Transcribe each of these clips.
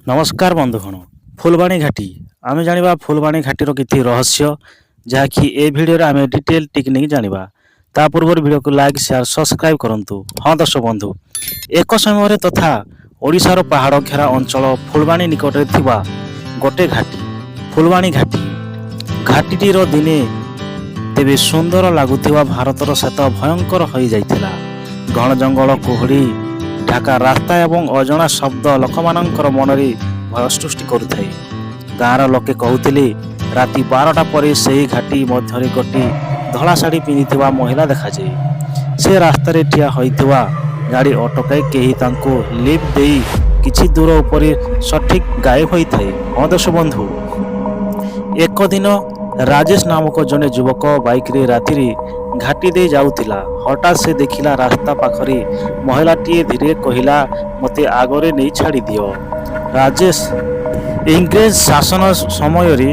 ନମସ୍କାର ବନ୍ଧୁଗଣ। ଫୁଲବାଣୀ ଘାଟି, ଆମେ ଜାଣିବା ଫୁଲବାଣୀ ଘାଟିର କିଛି ରହସ୍ୟ, ଯାହାକି ଏ ଭିଡ଼ିଓରେ ଆମେ ଡିଟେଲ ଟିକିନିଖି ଜାଣିବା। ତା ପୂର୍ବରୁ ଭିଡ଼ିଓକୁ ଲାଇକ୍, ସେୟାର, ସବସ୍କ୍ରାଇବ୍ କରନ୍ତୁ। ହଁ ଦର୍ଶକ ବନ୍ଧୁ, ଏକ ସମୟରେ ତଥା ଓଡ଼ିଶାର ପାହାଡ଼ ଘେରା ଅଞ୍ଚଳ ଫୁଲବାଣୀ ନିକଟରେ ଥିବା ଗୋଟେ ଘାଟି, ଫୁଲବାଣୀ ଘାଟି। ଘାଟିଟିର ଦିନେ ତେବେ ସୁନ୍ଦର ଲାଗୁଥିବା ଭାରତର ସେତ ଭୟଙ୍କର ହୋଇଯାଇଥିଲା। ଘନ ଜଙ୍ଗଲ, କୁହୁଡ଼ି ଢାକା ରାସ୍ତା ଏବଂ ଅଜଣା ଶବ୍ଦ ଲୋକମାନଙ୍କର ମନରେ ଭୟ ସୃଷ୍ଟି କରୁଥାଏ। ଗାଁର ଲୋକେ କହୁଥିଲେ, ରାତି 12ଟା ପରେ ସେହି ଘାଟି ମଧ୍ୟରେ ଗୋଟିଏ ଧଳା ଶାଢ଼ୀ ପିନ୍ଧିଥିବା ମହିଳା ଦେଖାଯାଏ। ସେ ରାସ୍ତାରେ ଠିଆ ହୋଇଥିବା ଗାଡ଼ି ଅଟକାଇ କେହି ତାଙ୍କୁ ଲିଫ୍ଟ ଦେଇ କିଛି ଦୂର ଉପରେ ସଠିକ୍ ଗାୟବ ହୋଇଥାଏ। ହଁ ଦର୍ଶକ ବନ୍ଧୁ, ଏକ ଦିନ ରାଜେଶ ନାମକ ଜଣେ ଯୁବକ ବାଇକରେ ରାତିରେ ଘାଟି ଦେଇ ଯାଉଥିଲା। ହଠାତ୍ ସେ ଦେଖିଲା, ରାସ୍ତା ପାଖରେ ମହିଳାଟିଏ ଧୀରେ କହିଲା, "ମୋତେ ଆଗରେ ନେଇ ଛାଡ଼ିଦିଅ।" ରାଜେଶ ଇଂରେଜ ଶାସନ ସମୟରେ,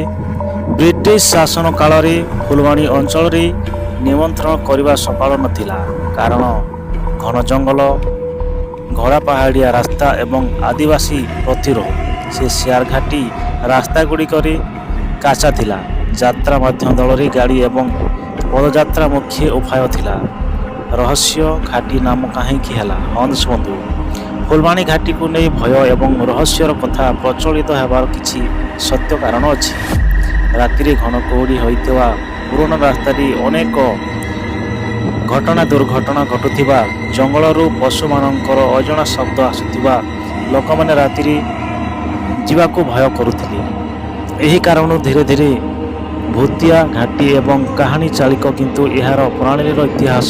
ବ୍ରିଟିଶ ଶାସନ କାଳରେ ଫୁଲବାଣୀ ଅଞ୍ଚଳରେ ନିୟନ୍ତ୍ରଣ କରିବା ସଫଳ ନଥିଲା, କାରଣ ଘନ ଜଙ୍ଗଲ, ଘୋଡ଼ା ପାହାଡ଼ିଆ ରାସ୍ତା ଏବଂ ଆଦିବାସୀ ପ୍ରତିରୋଧ। ସେ ସିଆର ଘାଟି ରାସ୍ତା ଗୁଡ଼ିକରେ କାଚା ଥିଲା। ଯାତ୍ରା ମଧ୍ୟ ଦଳରେ ଗାଡ଼ି ଏବଂ ପଦଯାତ୍ରା ମୁଖ୍ୟ ଉପାୟ ଥିଲା। ରହସ୍ୟ ଘାଟି ନାମ କାହିଁକି ହେଲା? ହଁ ଦର୍ଶକ ବନ୍ଧୁ, ଫୁଲବାଣୀ ଘାଟିକୁ ନେଇ ଭୟ ଏବଂ ରହସ୍ୟର କଥା ପ୍ରଚଳିତ ହେବାର କିଛି ସତ୍ୟ କାରଣ ଅଛି। ରାତିରେ ଘନ କୁହୁଡ଼ି ହୋଇଥିବା ପୁରୁଣା ରାସ୍ତାରେ ଅନେକ ଘଟଣା ଦୁର୍ଘଟଣା ଘଟୁଥିବା, ଜଙ୍ଗଲରୁ ପଶୁମାନଙ୍କର ଅଜଣା ଶବ୍ଦ ଆସୁଥିବା, ଲୋକମାନେ ରାତିରେ ଯିବାକୁ ଭୟ କରୁଥିଲେ। ଏହି କାରଣରୁ ଧୀରେ ଧୀରେ ଭୂତିଆ ଘାଟି ଏବଂ କାହାଣୀ ଚାଳିକ, କିନ୍ତୁ ଏହାର ପ୍ରଣାଳୀର ଇତିହାସ